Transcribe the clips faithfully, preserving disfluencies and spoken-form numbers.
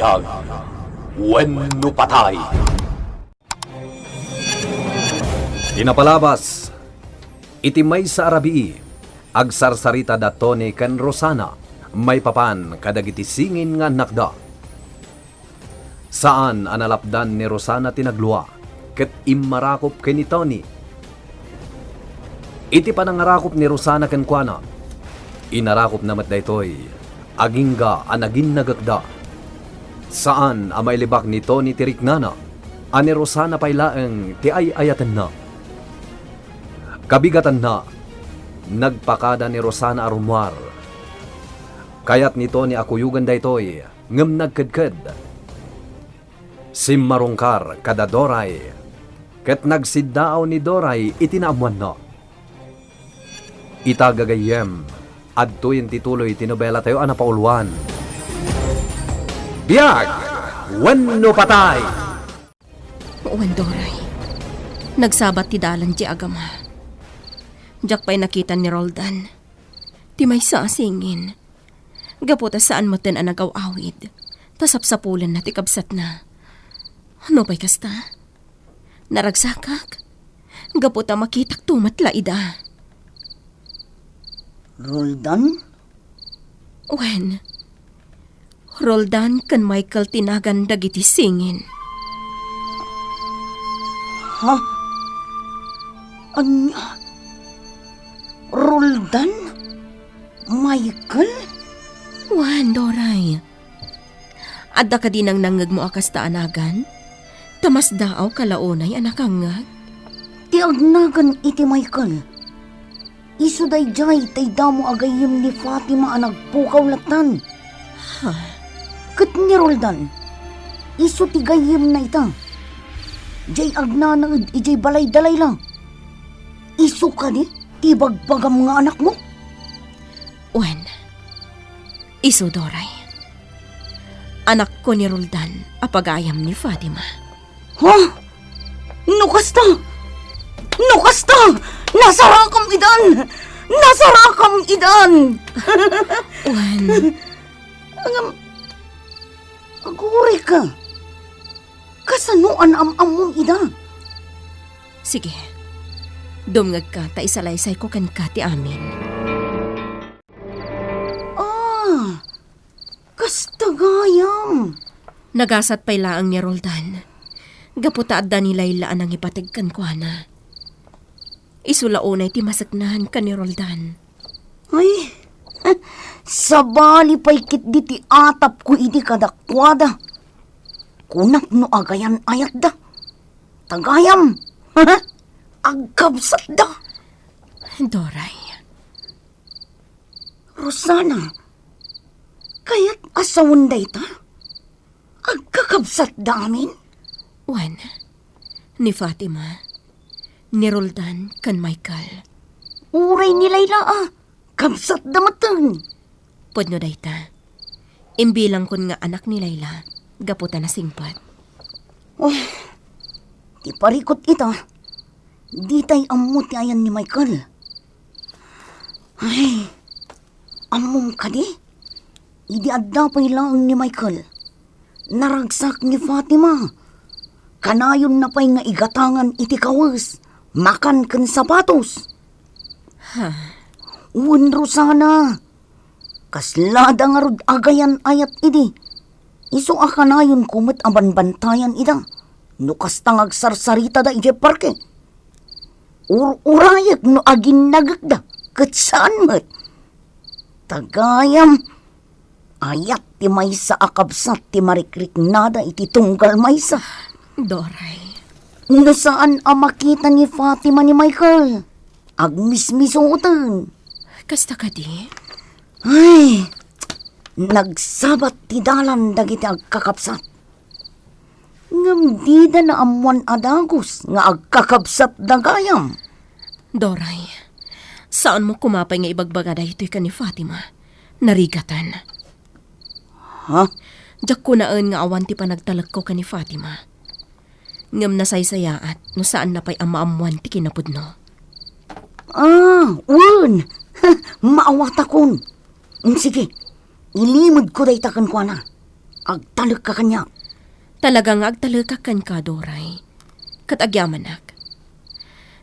Ag, wenno patay. Ti napalabas, iti maysa a rabii, agsarsarita da Tony ken Rosana maipapan kadagiti singin nga annakda. Saan a nalapdan ni Rosana ti naglua, ket immarakop ken ni Tony. Iti panangarakop ni Rosana kenkuana, inarakopna met daytoy agingga a naginnagekda. Saan a mailibak ni Tony ti riknana, a ni Rosana pay laeng ti ay-ayatenna. Kabigatanna, nagpakada ni Rosana a rummuar. Kayat ni Tony a kuyogen daytoy, ngem nagkedked. Simmarungkar kada Doray, ket nagsiddaaw ni Doray iti naammoanna. Ita gagayyem, adtoyen ti tuloy ti nobelatayo a napauluan. Biag wenno patay! Wen, Doray, nagsabat ti dalan ti agama. Diak pay nakita ni Roldan, ti maysa a singin. Gapu ta saan metten a nagaw-awid, ta sapsapulenna ti kabsatna. Nupay kasta, naragsakak, gapu ta makitakto met la ida. Roldan? Wen, Roldan ken Michael ti nagan dagiti singin. Ha? Ania? Roldan? Michael? Wen, Doray. Adda kadi nangnangngegmo a kasta a nagan? Ta masdaawka la unay a nakangngeg. Ti agnagan iti Michael, isu daydiay ti damo a gayyem ni Fatima a nagpukaw lattan. Ha? Ket ni Roldan, isu ti gayyemna ita. Diay agnanaed idiay balay da Layla. Isu kadi ti ibagbagam nga anakmo? Wen, isu, Doray. Anakko ni Roldan a pagayam ni Fatima. Ha? No kasta! No kasta! Nasarakam idan! Nasarakam idan! Wen. Ngem, agurayka. Kasano a naam-ammom ida? Sige. Dumngegka ta isalaysayko kenka ti amin. Ah, kasta gayam. Nagasat pay laeng ni Roldan. Gapu ta adda ni Layla a nangipateg kenkuana. Isu la unay ti maseknan ken ni Roldan. Ay, sabali pay ketdi ti atapko idi kadakuada. Kunak no agayan-ayatda. Ta gayam, agkabsatda. Doray. Rosana, kayat a sawen dayta? Agkakabsatda amin? Wen, ni Fatima, ni Roldan, ken Michael. Uray ni Layla a, kabsatda metten. Pudno dayta. Imbilangkon nga anak ni Layla, gapu ta nasingpet. Oh, ti parikut ita, ditay ammo ti ayan ni Michael. Ay, ammom kadi? Idi adda pay laeng ni Michael, naragsak ni Fatima. Kanayonna pay nga igatangan iti kawes, makan ken sapatos. Ha? Wen, Rosana, kaslada ngarud agayan-ayat idi. Isu a kanayonko met a banbantayan ida, no kasta nga agsarsaritada idiay parke. Ur-urayek no aginnagekda, ket saan met. Ta gayam, ayat ti maysa a kabsat ti marikriknada iti tunggal maysa. Doray. No saan a makita ni Fatima ni Michael, agmismisuoten. Kasta kadi? Ay, nagsabat ti dalan dagiti agkakabsat. Ngem dida naammoan a dagus nga agkakabsatda gayam. Doray, saanmo koma pay nga ibagbaga daytoy ken ni Fatima. Narigaten. Ha? Diak kunaen nga awan ti panagtalekko ken ni Fatima. Ngem nasaysayaat no saanna pay a maammoan ti kinapudno. Ah, wen! Maawatakon. Mm, sige, ilimedko dayta kenkuana. Agtalekka kaniak. Talaga nga agtalekak kenka, Doray. Ket agyamanak.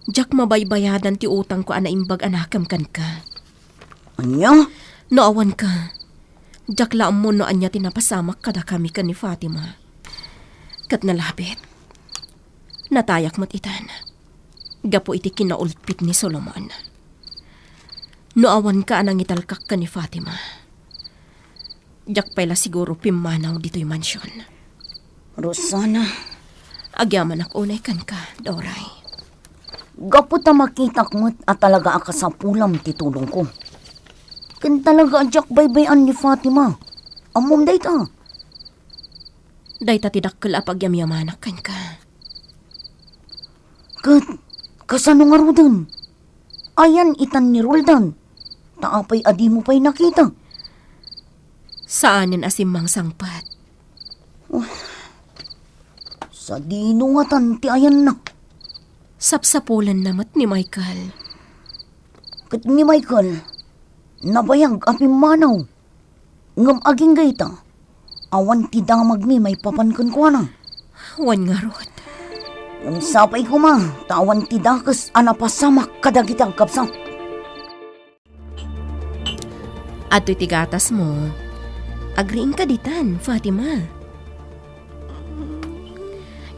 Diak mabaybayadan ti utangko a naimbag a nakem kenka. Ania? No awanka, diak la ammo no ania ti napasamak kadakami ken ni Fatima. Ket nalabit, natayak met itan gapu iti kinaulpit ni Solomon. No awanka a nangitalkak ken ni Fatima, diak pay la siguro pimmanaw ditoy mansion. Rosana. Agyamanak unay kenka, Doray. Gapu ta makitak met a talaga a kasapulam ti tulongko. Ken talaga a diak baybay-an ni Fatima. Ammom dayta. Dayta ti dakkel a pagyamyamanak kenka. Ket kasano ngaruden? Ayan itan ni Roldan. Ta apay a dimo pay nakita? Saanen a simmangsangpet. Sadino ngatan ti ayanna? Sapsapulenna met ni Michael. Ket ni Michael, nabayag a pimmanaw. Ngem agingga ita, awan ti damagmi maipapan kenkuana. Wen ngarud. Ngem sapay koma ta awan ti dakes a napasamak kadagiti agkabsat. Adtoy ti gatasmo. Agriingka ditan, Fatima.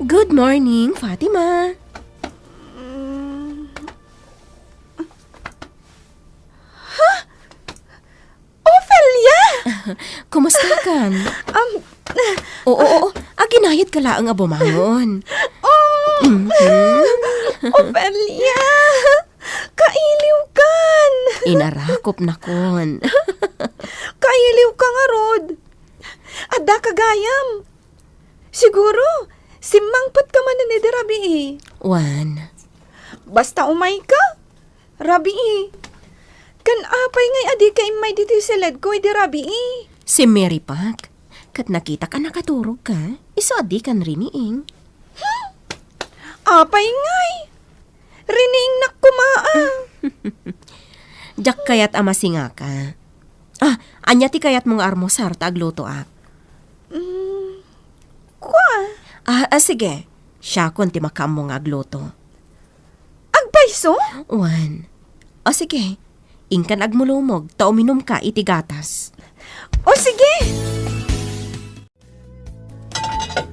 Good morning, Fatima. Ofelia! Kumusta kan? Um, Oo, oo, oo. Aginayat ka laeng a bumangon. Oh, Mhm. Ofelia! Kailiw kan! Inarakop nakon. Kailiw ka ngarud. Adda ka gayam. Siguro, simmangpet ka manen idi rabii. Wen. Basta umay ka, rabii. Ken apay ngay a dika immay ditoy siledko idi rabii? Simmiripak. Ket nakitak a nakaturogka, isu a dikan riniing. Hmm? Apay ngay? Riniingnak koma a. Diak kayat a masingaka. Ah, ania ti kayatmo nga armusar ta aglutoak? Mm, kua? Ah, ah, sige. Siakon ti makaammo nga agluto. Agpayso? Wen. O sige, inkan agmulumog ta uminumka iti gatas. O sige!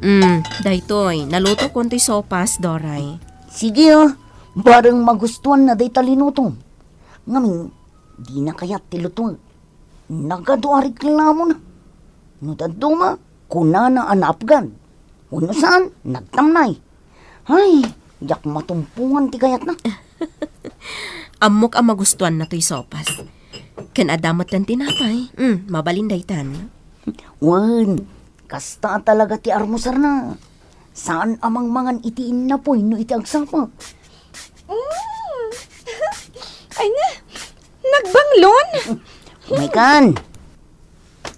Mm, daytoy, nalutokon toy sopas, Doray. Sige, ah. Bareng magustuanna dayta linutom. Ngamin, dina kayat ti lutuek. Nagadu a reklamona. No dadduma, kunana a naapgan. Wenno saan, nagtamnay. Ay, diak matumpongan ti kayatna. Ammok a magustuanna toy sopas. Ken adda metten tinapay. Mm, mabalin daytan. Wen, kasta talaga ti armusarna. Saan a mangmangan iti innapoy no iti agsapa. Mm. Ay na, nagbanglon. Maykan,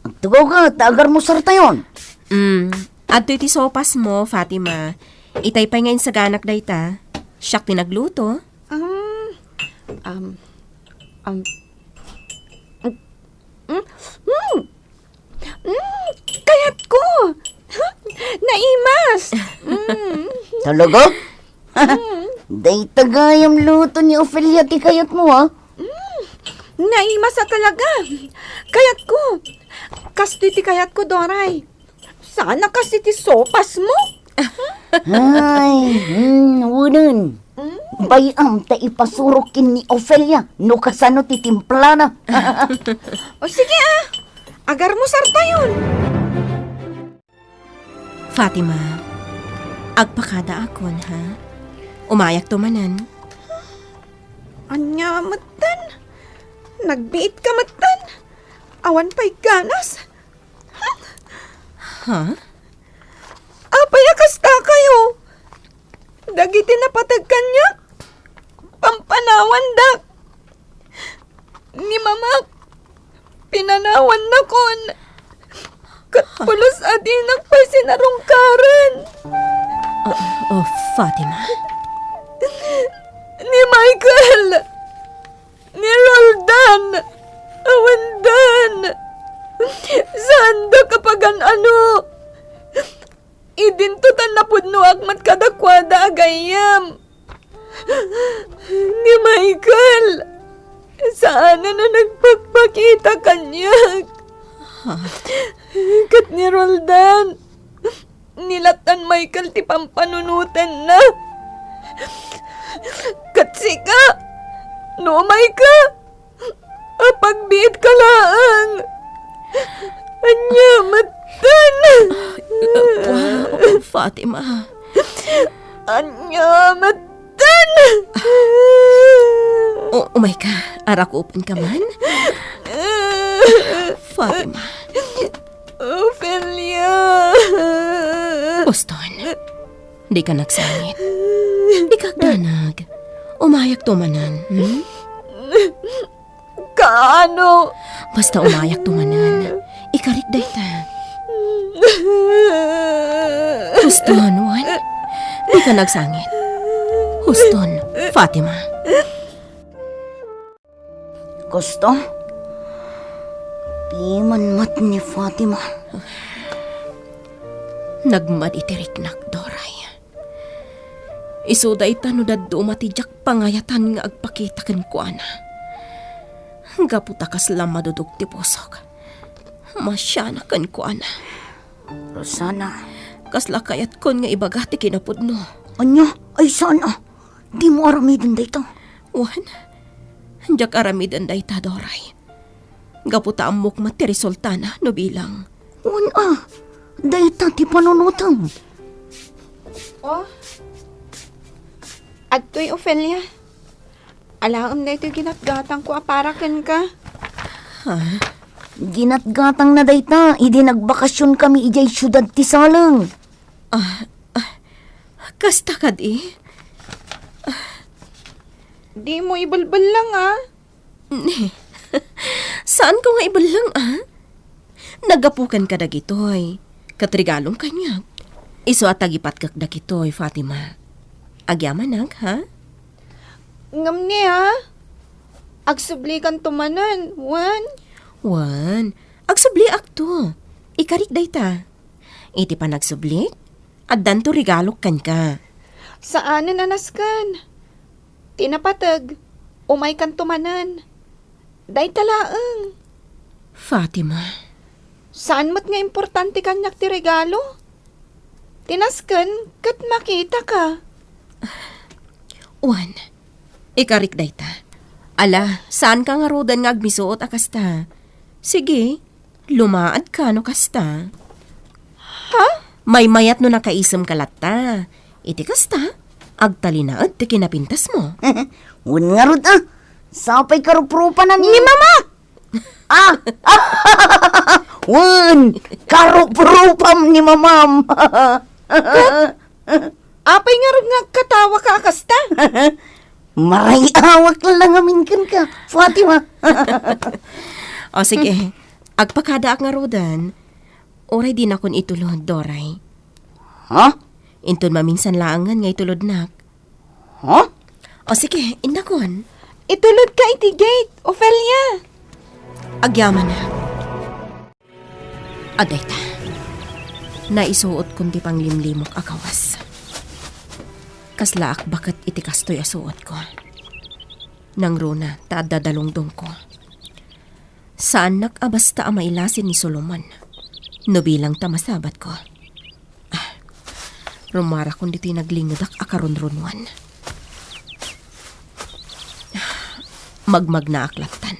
agtugaw ka ta agarmusartayon. Mm, adtoy ti sopasmo, Fatima. Itay pay nga insaganak dayta. Siak ti nagluto. Um, um, um, mm, mm, mm, kayatko. Naimas. Mm. Talaga? Mm. Dayta gayam luto ni Ofelia ti kayatmo, ah. Mm. Naimas a talaga. Kayatko. Kastoy ti kayatko, Doray. Saan a kas iti sopasmo? Ay, mm, wenen. Mm. Bay-am ta ipasurok ken ni Ofelia no kasano ti timplana. O sige, ah. Agarmusartayon. Fatima, agpakadaakon, ha? Umayakto manen. Ania metten? Nagbiit ka metten? Awan pay ganas? Ha? Apay a kasta kayo? Dagiti napateg kaniak, pampanawandak. Ni mamak, pinanawannakon. Ket pulos a dinak pay sinarungkaren. Ah, oh, Fatima. Ni Michael, ni Roldan, awandan. Saandak a pagan-ano. Ket nagpakpakita kaniak. Ha? Ket ni Roldan, ni Latan Michael ti pampanunotenna. Ket sika, no umayka, apagbiitka laeng. Ania metten? Ah, Fatima. Ania metten? O, umayka, arakupenka man. Fatima. Ofelia. Boston, dika nagsangit. Dika agdanag. Umayakto manen, hmm? Kaano? Basta umayakto manen. Ikarik dayta. Huston, wen? Dika nagsangit. Huston, Fatima. Gusto? Piman met ni Fatima. Nagmadi ti riknak, Doray. Isu dayta no dadduma ti diak pangayatan nga agpakita kenkuana. Gapu ta kasla madudog ti pusok, masiana kenkuana. Rosana. Kasla kayatkon nga ibaga ti kinapudno. Ania? Ay, saan a? Dimo aramiden dayta. Wen, diak aramiden dayta, Doray. Gapu ta ammok met ti resultana no bilang. Wen a, dayta ti panunotem. Oh. Adtoy, Ofelia. Alaem daytoy ginatgatangko a para kenka. Ha? Ginatgatangna dayta idi nagbakasionkami idiay siudad ti Saleng. Ah, ah, kasta kadi? Dimo ibelbellang, a? Ni, saanko nga ibellang, a? Naggapu kenka dagitoy, ket regalom kaniak. Isu a tagipatkek dagitoy, Fatima. Agyamanak, ha? Ngem ni, a? Agsublikanto manen, wen? Wen, agsubliakto. Ikarik dayta. Iti panagsublik, addanto regalok kenka. Saanen a nasken. Ti napateg, umaykanto manen. Dayta laeng. Fatima. Saan met nga importante kaniak ti regalo? Ti nasken ket makitaka. Wen, ikarik dayta. Ala, saanka ngaruden nga agmisuot a kasta. Sige, lumaadka no kasta. Ha? Maymayat no nakaisemka latta. Iti kasta, agtalinaed ti kinapintasmo. Wen ngarud, a. Sapay karuprupanan ni Mama! Ah! Wen, karuprupam ni Mamam. Apay ngarud nga agkatawaka a kasta? Marayawak la ngamin kenka, Fatima. O, sige. Agpakadaak ngaruden. Uray dinakon itulod, Doray. Ha? Inton maminsan laengen nga itulodnak. Ha? O sige, innakon. Itulodka iti gate, Ofelia. Agyamanak. Adayta. Naisuotkon ti panglimlimok a kawas. Kaslaak baket iti kastoy a suotko. Nangruna ta adda dalungdongko. Saannak a basta a mailasin ni Solomon. No bilang ta masabatko. Ah, rumarakon ditoy naglingedak a karunrunuan. Magmagnaak lattan.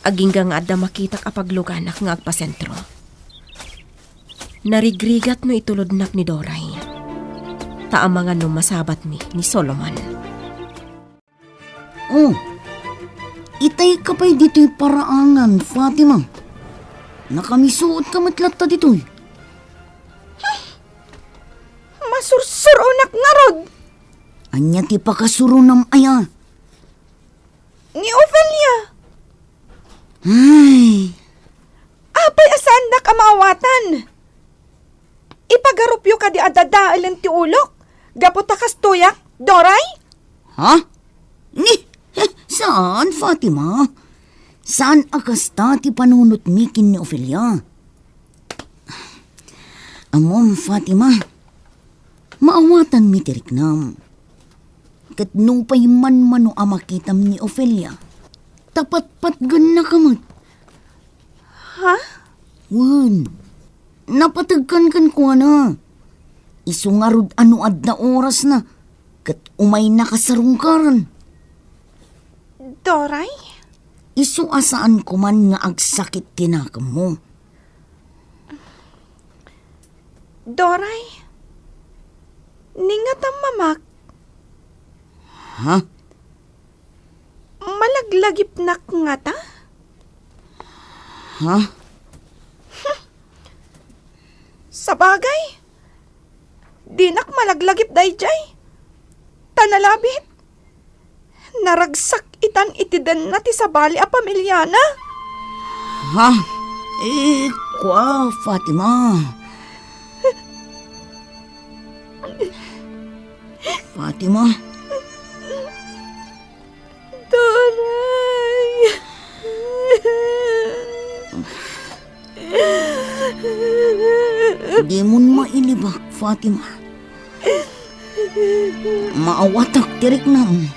Agingga nga adda makitak a pagluganak nga agpasentro. Narigrigat no itulodnak ni Doray. Ta amangan no masabatmi ni Solomon. Oh, itayka pay ditoy paraangan, Fatima. Nakamisuotka met latta ditoy. Masursuronak ngarud. Ania ti pakasurunam aya? Ni Ofelia. Ay. Apay a saandak a maawatan? Ipagarupyo kadi a dadaelen ti ulok gapu ta kastoyak, Doray? Ha? Ni, saan, Fatima. Saan a kasta ti panunotmi ken ni Ofelia. Ammom, Fatima, maawatanmi ti riknam. Ket nupay manmano a makitam ni Ofelia, ta patpatgennaka met. Ha? Wen, napategkan kenkuana. Isu ngarud a no adda orasna, ket umaynaka sarungkaren. Doray? Isu a saan koman nga agsakit ti nakemmo. Doray, ni ngata mamak. Ha? Malaglagipnak ngata? Ha? Sabagay, dinak malaglagip daydiay. Ta nalabit, naragsak itan iti denna ti sabali a pamiliana. Ha? Eh, kua, Fatima. Fatima. Doray. Dimon mailibak, Fatima. Maawatak ti riknam.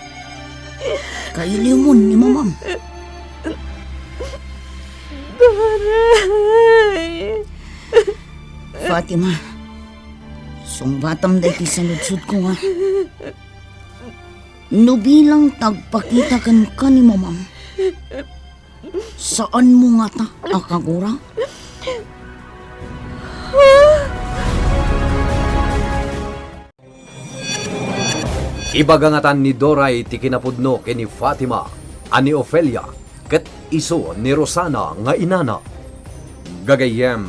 Kailiwmon ni mamam. Doray. Fatima, sungbatam daytoy saludsodko nga. No bilang ta agpakita kenka ni mamam, saanmo ngata a kagura? Ibaga ngatan ni Doray ti kinapudno ken ni Fatima a ni Ofelia ket isu ni Rosana nga inana. Gagayyem,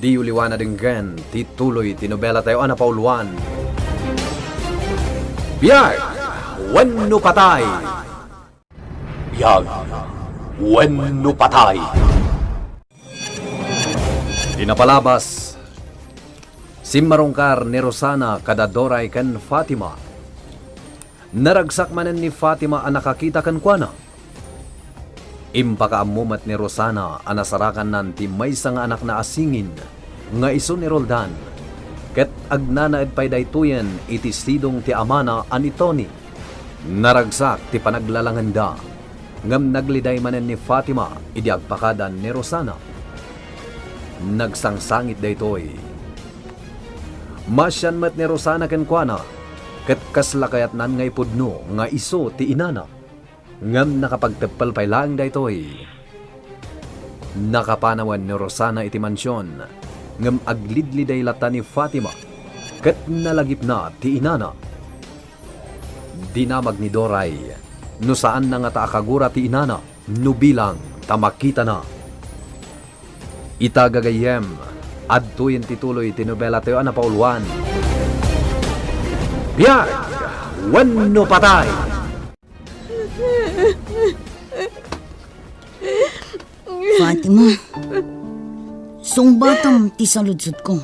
diyo liwan a denggen ti tuloy ti nobelatayo a napauluan, Biag wenno Patay. Biag wenno Patay. Ti napalabas, simmarungkar ni Rosana kada Doray ken Fatima. Naragsak manen ni Fatima a nakakita kenkuana. Impakaammo met ni Rosana a nasarakannan ti maysa nga anakna a singin nga isu ni Roldan, ket agnanaed pay daytoyen iti sidong ti amana a ni Tony. Naragsak ti panaglalangenda, ngem nagliday manen ni Fatima idi agpakada ni Rosana. Nagsangsangit daytoy. Maasian met ni Rosana kenkuana, ket kasla kayatnan nga ipudno nga isu ti inana. Ngem nakapagteppel pay laeng daytoy. Nakapanawen ni Rosana iti mansion, ngem aglidliday latta ni Fatima, ket nalagipna ti inana. Dinamag ni Doray no saanna ngata a kagura ti inana no bilang ta makitana. Ita gagayyem, adtoyen ti tuloy ti nobelatayo a napauluan, Biag wenno Patay. Fatima, sungbatam ti saludsodko.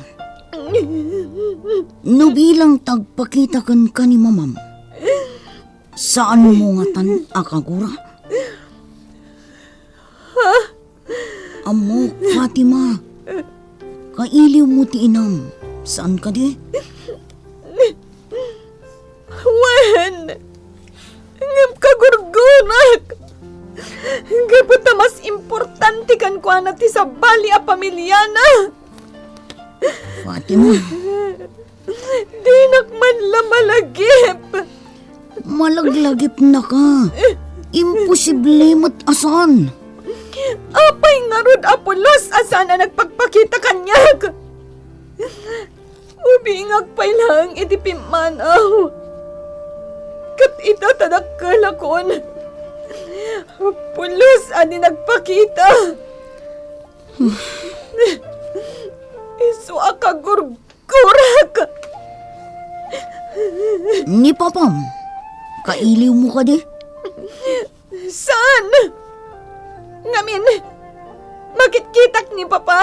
No bilang ta agpakita kenka ni mamam, saanmo ngatan a kagura? Ammok, Fatima. Kailiwmo ti inam. Saan kadi? Wen, ngem kagurgurak. Gapu ta mas importante kenkuana ti sabali a pamiliana. Fatima. Dinak man la malagip. Malaglagipnaka. Imposible met a saan. Apay ngarud a pulos a saan a nagpakpakita kaniak? Ubingak pay laeng iti pimmanaw. Ket ita ta dakkelakon, pulos a di nagpakita. Isu a kagurgurak. Ni papam, kailiwmo kadi? Saan? Ngamin, makitkitak ni papa.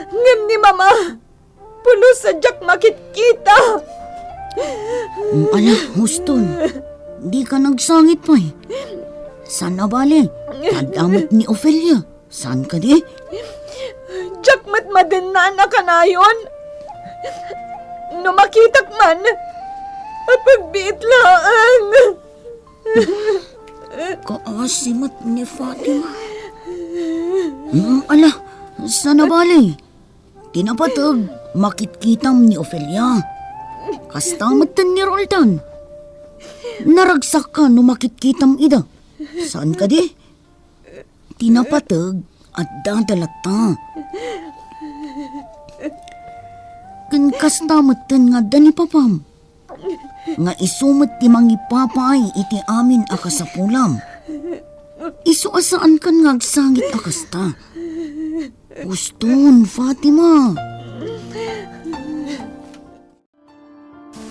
Ngem ni mama, pulos a diak makitkita. Ala, huston. Dika nagsangit pay. Saan a bale, adda met ni Ofelia. Saan kadi? Diak met madennaan a kanayon. No makitak man, apagbiit laeng. Kaan Simet ni Fatima. Mm, ala, saan a bale. Ti napateg, makitkitam ni Ofelia. Kasta metten ni Roldan. Naragsakka no makitkitam ida. Saan kadi? Ti napateg, adda da latta. Ken kasta metten nga adda ni papam. Nga isu met ti mangipapaay iti amin a kasapulam. Isu a saankan nga agsangit a kasta. Uston, Fatima.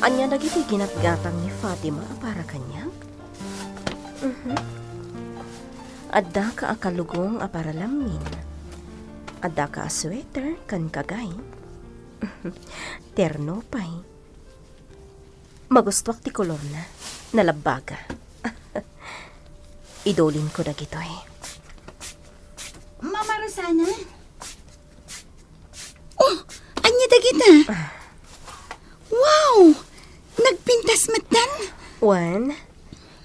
Ania dagiti ginatgatang ni Fatima a para kaniak? Mhm. Addaka a kalugong a para lammin. Addaka a sweater ken kagay. Terno pay. Magustuak ti kolorna. Nalabbaga. Idulinko dagitoy. Mama Rosana? Oh, ania dagita? Wow! Nagpintas metten? Wen,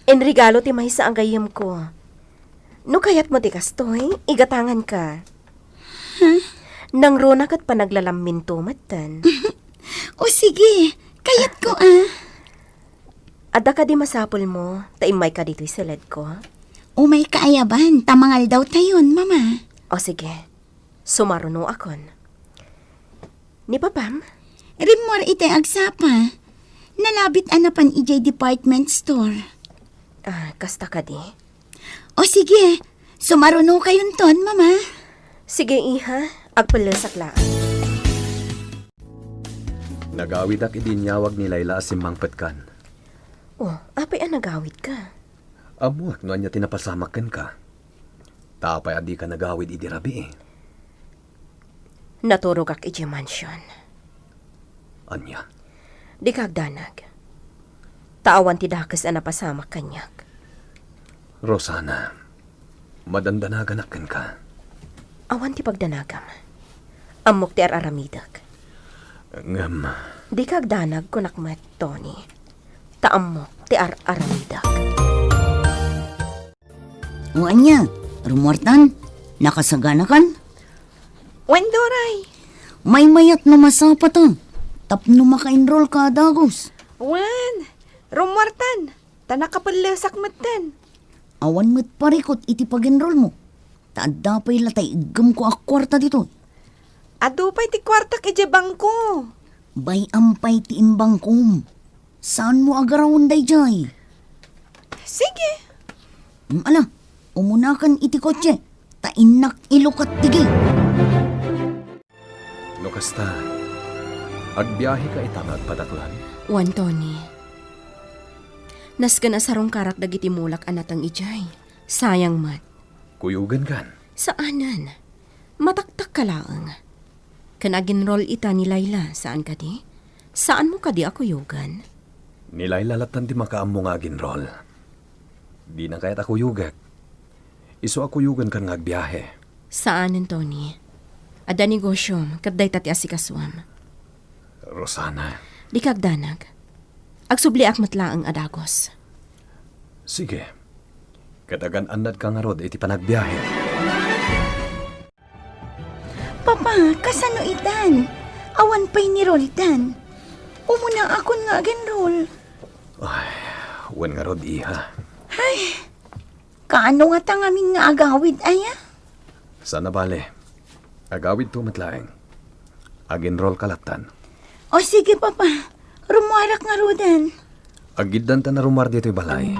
inregalo ti maysa a gayyemko. No kayatmo ti kastoy, igatanganka. Huh? Nangruna ket panaglalamminto metten. O sige, kayatko, ah. Adda kadi masapulmo ta immayka ditoy siledko? Umayka aya ban, ta mangaldawtayon, Mama. O sige, sumarunoakon. Ni Papam? Rimmuar itay agsapa. Nalabit a napan idiay department store. Ah, kasta kadi? O sige, sumarunokayonton, Mama. Sige, iha. Agpellesak laeng. Nagawidak idi inyawag ni Laila a simmangpetkan. Oh, apay a nagawidka? Ammoak no ania ti napasamak kenka. Ta apay a dika nagawid idi rabii? Naturogak idiay mansion. Ania? Dika agdanag. Ta awan ti dakes a napasamak kaniak. Rosana, madandanaganak kenka. Awan ti pagdanagam. Ammok ti ar-aramidek. Ngem. Dika agdanag, kunak met, Tony. Ta ammok ti ar-aramidek. O ania, rummuartan? Nakasaganakan? Wen, Doray. Maymayat no masapata tapno maka-enrollka a dagus. Wen, rummuartan, ta nakapellesak metten. Awan met parikut iti pag-enrollmo, ta adda pay latay iggemko a kuarta ditoy. Adu pay ti kuartak idiay bangko. Bay-am pay ti imbangkom. Saanmo a garawen daydiay? Sige. Mm, ala, umunakan iti kotse, ta innak ilukat ti gate. No kasta, agbiaheka ita nga agpadakelan? Wen, Tony. Nasken a sarungkarak dagiti mulak a nateng idiay. Sayang met. Kuyogenkan? Saanen. Mataktakka laeng. Ken aginrol ita ni Laila, saan kadi? Saanmo kadi a kuyogen? Ni Laila lattan ti makaammo nga aginrol. Dina kayat a kuyogek. Isu a kuyogenkan nga agbiahe. Saanen, Tony. Adda negosiom, ket dayta ti asikasuam. Rosana. Dika agdanag. Agsubliak met laeng a dagus. Sige. Ket agan-annadka ngarud iti panagbiahe. Papa, kasano itan? Awan pay ni Roldan. Umunaakon nga agenrol. Ay, wen ngarud, iha. Ay, kaano ngata ngamin nga agawid, aya? Saan a bale. Agawidto met laeng. Agenrolka lattan. O sige, Papa. Rummuarak ngaruden. Aggiddanta a rummuar ditoy balay.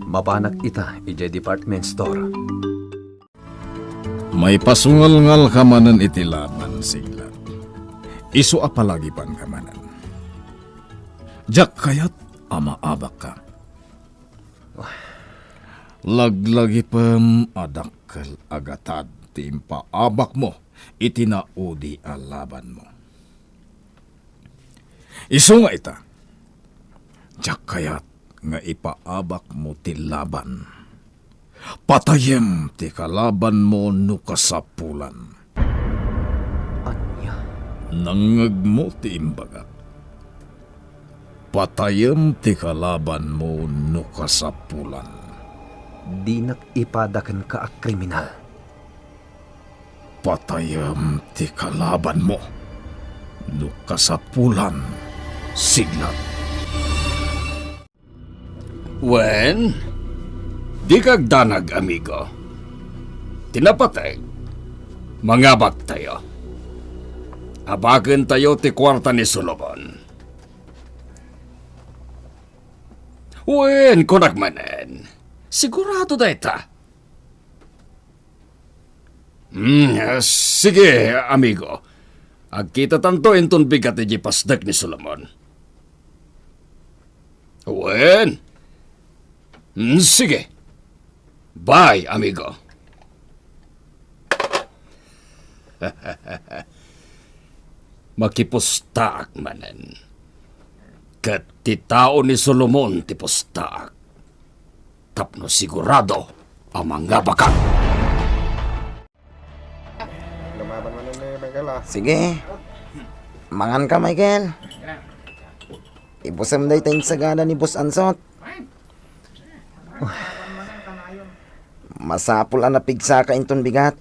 Mapanak ita idiay department store. Maipasungalngalka manen iti laban, Sigla. Isu a palagipanka manen. Diak kayat a maabakka. Laglagipem a dakkel a gatad ti impaabakmo iti naudi a labanmo. Isu nga ita, diak kayat nga ipaabakmo ti laban. Patayem ti kalabanmo no kasapulan. Ania? Nangngegmo ti imbagak. Patayem ti kalabanmo no kasapulan. Dinak ipada kenka a kriminal. Patayem ti kalabanmo no kasapulan, Siglat. Wen, dika agdanag, amigo. Ti napateg, mangabaktayo. Abakentayo ti kuarta ni Solomon. Wen, kunak manen, sigurado dayta. Hmm, sige, amigo. Agkitatanto inton bigat idiay pasdek ni Solomon. Wen. Hmm, sige. Bye, amigo. Makipustaak manen. Ket ti tao ni Solomon ti pustaak. Tapno sigurado a mangabakak. Lumaban man ni Michael, ah. Sige. Mangan ka, Michael. Ibusem dayta insagana ni Boss Ansot. Masapul a napigsaka inton bigat.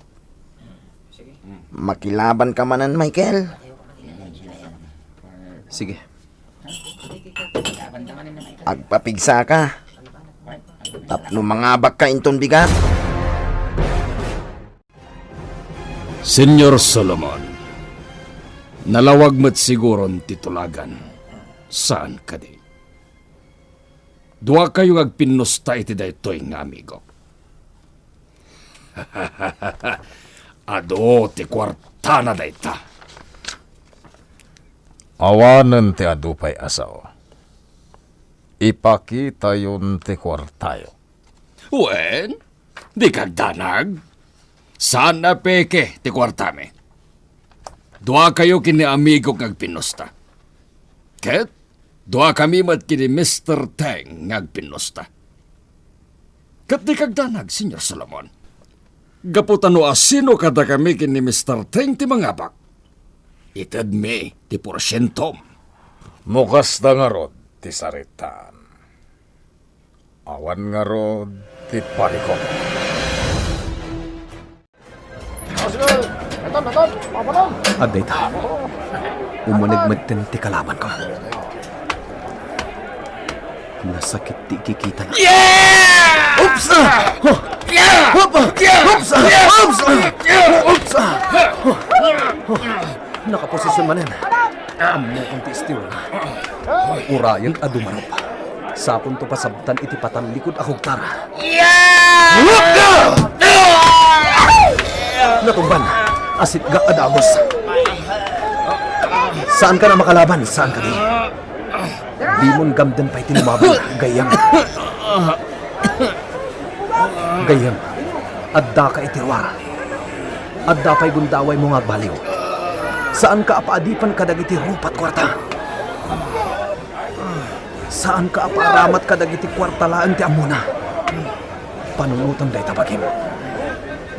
Makilaban ka manen, Michael. Sige. Agpapigsaka. Tapno mangabakka inton bigat. Señor Solomon, nalawag met siguron ti tulagan. Saan kadi? Duakayo nga agpinnusta iti daytoy nga amigok. Adu ti kuartana dayta. Awanen ti adu pay a sao. Ipakitayon ti kuartayo. Wen, dika agdanag. Saan a peke ti kuartami. Duakayo ken ni amigok nga agpinnusta. Ket duakami met ken ni Mister Teng nga agpinnusta. Ket dika agdanag, Señor Solomon. Gapu ta no asino kadakami ken ni Mister Teng ti mangabak, itedmi ti porsientom. No kasta ngarud ti saritaan, awan ngarud ti parikot. Adda ita. Umuneg metten ti kalabanko. Nasakit ti ikikitana. Yeah! Oops! Ah! Huh! Yeah! Hop! Ah! Yeah! Oops! Ah! Yeah! Oops! Ah! Yeah! Oops! Ah! Huh! Nakaposisyon manen. Ammokon ti istoryo. Urayen a dumarup. Sakonto pasabtan iti patallikod a kugtara. Natungban. Asitgak a dagus. Saankan a makalaban, saan kadi? Dimon gamden pay ti lumaban, gayyem. Gayyem, addaka iti ruar. Adda pay gundawaymo nga agbaliw. Saanka a paadipen kadagiti rupat kuarta. Saanka a paaramat kadagiti kuarta laeng ti ammona. Panunotem dayta bagim.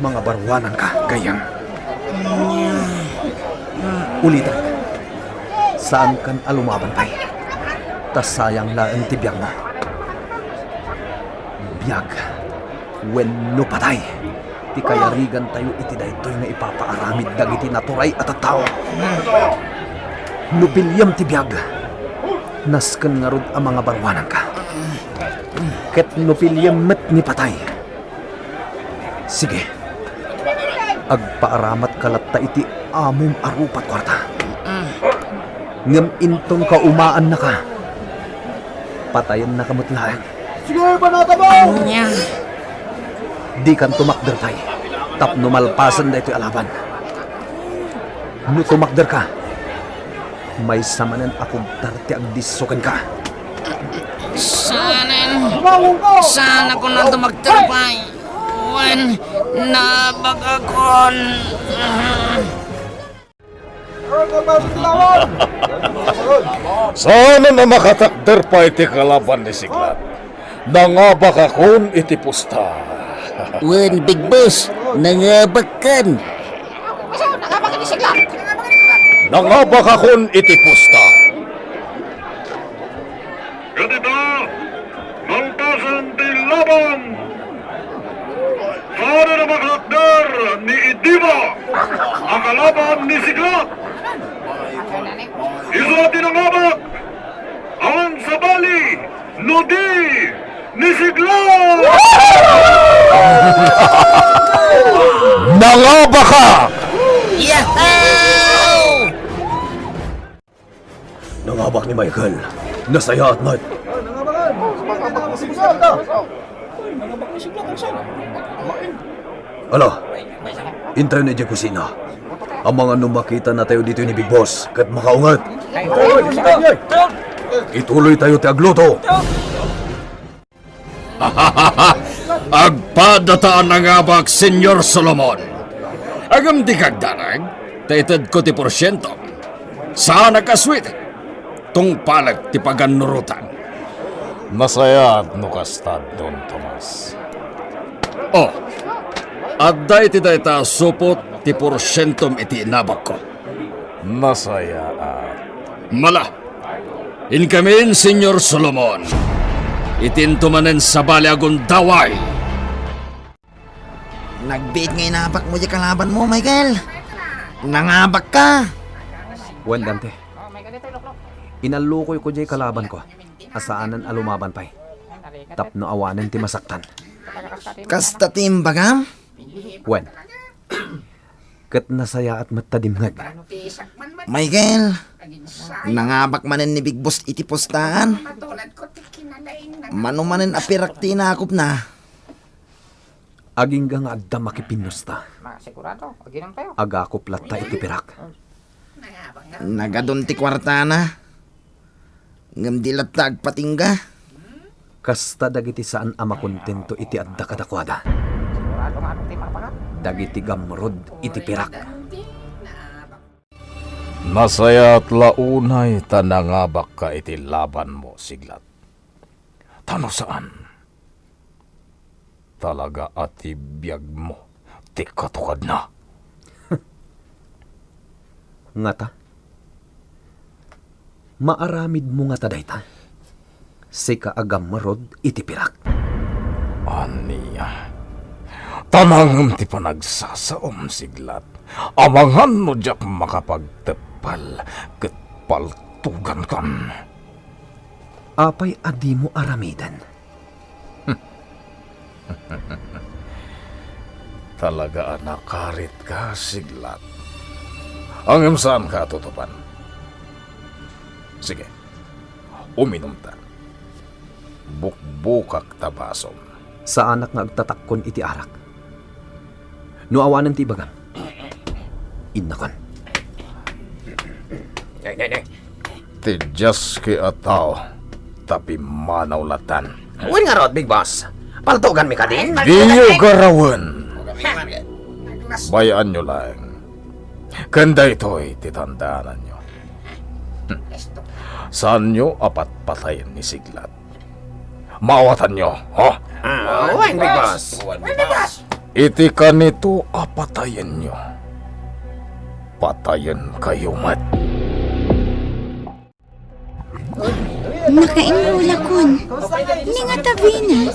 Mangabaruananka, gayyem. Ulitek, saankan a lumaban pay. Ta sayang laeng ti biagmo. Biag wenno patay ti kayarigantayo iti daytoy nga ipapaaramid dagiti naturay a tattao. No piliem ti biag, nasken ngarud a mangabaruananka. Ket no piliem met ni patay, sige, agpaaramatka latta iti amom a rupat kuarta. Ngem inton kaumaannaka, patayennaka met laeng. Sige, panatamo! Ania? Dikan tumakder pay tapno malpasen daytoy a laban. No tumakderka, maysa manen a kugtar ti agdisso kenka. Saanen. Saan a kunam tumakder pay. Wen, nabagakon. Saan a makatakder pay ti kalaban ni Siglat. Nangabakakon iti pusta. Wen, Big Boss, nangabakkan. Nangabakakon iti pusta. Ket ita, malpasen ti laban, Nangabak ni Siglat. Isu ti nangabak. Awan sabali no di ni Siglat. Nangabaka! Yahoo! Nangabak ni Michael. Nasayaat met. Ala, intayon idiay kusina. Amangan no makitanatayo ditoy ni Big Boss ket makaunget. Ituloytayo ti agluto. Agpadata a nangabak, Señor Solomon. Ngem dika agdanag, ta itedko ti porsiento. Saanak a sweet. Tungpalek ti pagannurotan. Nasayaat no kasta, Don Tomas. Oh, adda iti dayta a supot ti porsientom iti inabakko. Nasayaat. Mala, inkamin, Señor Solomon. Iti intomanen sabali a gundaway. Nagbiit nga inabakmo diay kalabanmo, Michael. Nangabakka. Wen, Dante. Inallukoyko diay kalabanko a saanen a lumaban pay tapno awanen ti masaktan. Kasta ti imbagam? Wen. Ket nasayaat met ta dimngeg. Michael, nangabak manen ni Big Boss iti postaan. Mano manen a pirak ti inakupna? Agingga nga adda makipinnusta. Agakup latta iti pirak. Nagadun ti kuartana. Ngem di latta agpatingga. Kasta dagiti saan a makontento iti adda kadakuada. Dagiti gamrud iti pirak. Nasayaat la unay ta nangabakka iti labanmo, Siglat. Ta no saan, talaga a ti biagmo ti katukadna. Ngata? Maaramidmo ngata dayta? Sika a gamrud iti pirak. Ania? Tanangem ti panagsasaom, Siglat. Amangan no diak makapagteppel ket paltugankan. Apay a dimo aramiden? Talaga a nakaritka, Siglat. Ngem saanka a tutupan. Sige, uminumta. Bukbukak ta basom. Saanak nga agtatakkon iti arak. No awanen ti ibagam, innakon. Nay, nay, nay. Ti diaski a tao, ta pimmanaw latan. Wen ngarud, Big Boss. Paltuganmi kadin? Diyo garawen. Bay-anyo laeng. Ken daytoy ti tandaananyo. Saanyo a patpatayen ni Siglat. Maawatanyo, ha? Ah, wen, Big Boss. Iti kanito a patayenyo, patayenkayo met. Nakainrulakon. Ni nga ta, Vina,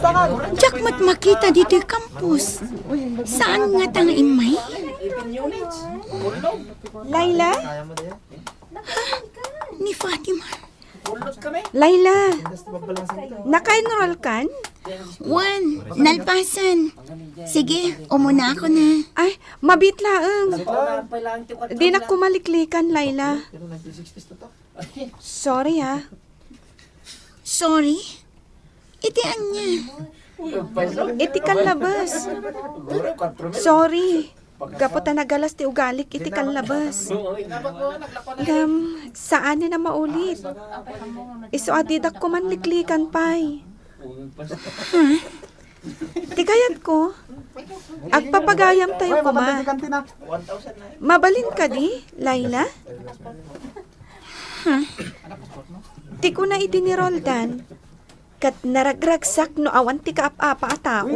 diak met makita ditoy campus. Saan ngata nga immay? Laila? Ha? Ni Fatima? Laila, naka-enroll kan? Wen, nalpasan. Sige, umuna ako na. Ay, mabiit laeng. Dinak ko maliklikan, Laila. Sorry, ah. Sorry? Iti ania? Iti kallabes. Sorry. Gapu ta nagalas ti ugalik iti kallabes. Ngem, saanen a maulit. Isu a didak koma liklikan pay. Ti kayatko, agpapagayamtayo koma. Mabalin kadi, Laila? Ti kuna iti ni Roldan, ket naragragsak no awan ti kaap-apa a tao.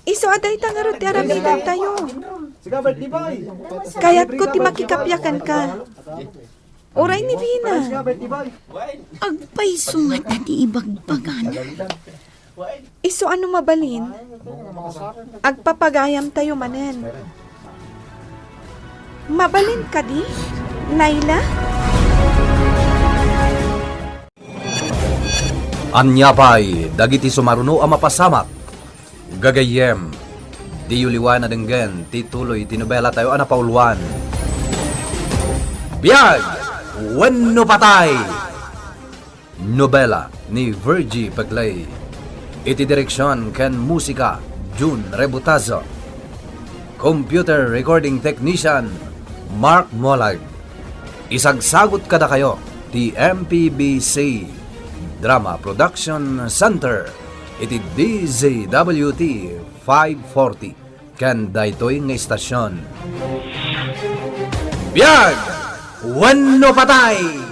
Isu a dayta ngarud ti aramidentayo. Kayatko ti makikappia kenka. Uray ni Vina. Agpayso ngata ti ibagbagana. Isu a no mabalin, agpapagayamtayo manen. Mabalin kadi, Naila? Ania pay dagiti sumaruno a mapasamak? Gagayyem, diyo liwan a denggen ti tuloy ti nobela tayo a napauluan. Biag wenno patay! Nobela ni Virgie Peclay. Iti direksyon ken musika, Jun Rebutazo. Computer recording technician, Mark Molag. Isagsagut kadakayo ti M P B C Drama Production Center iti D Z W T five forty ken daytoy nga istasyon. Biag wenno patay!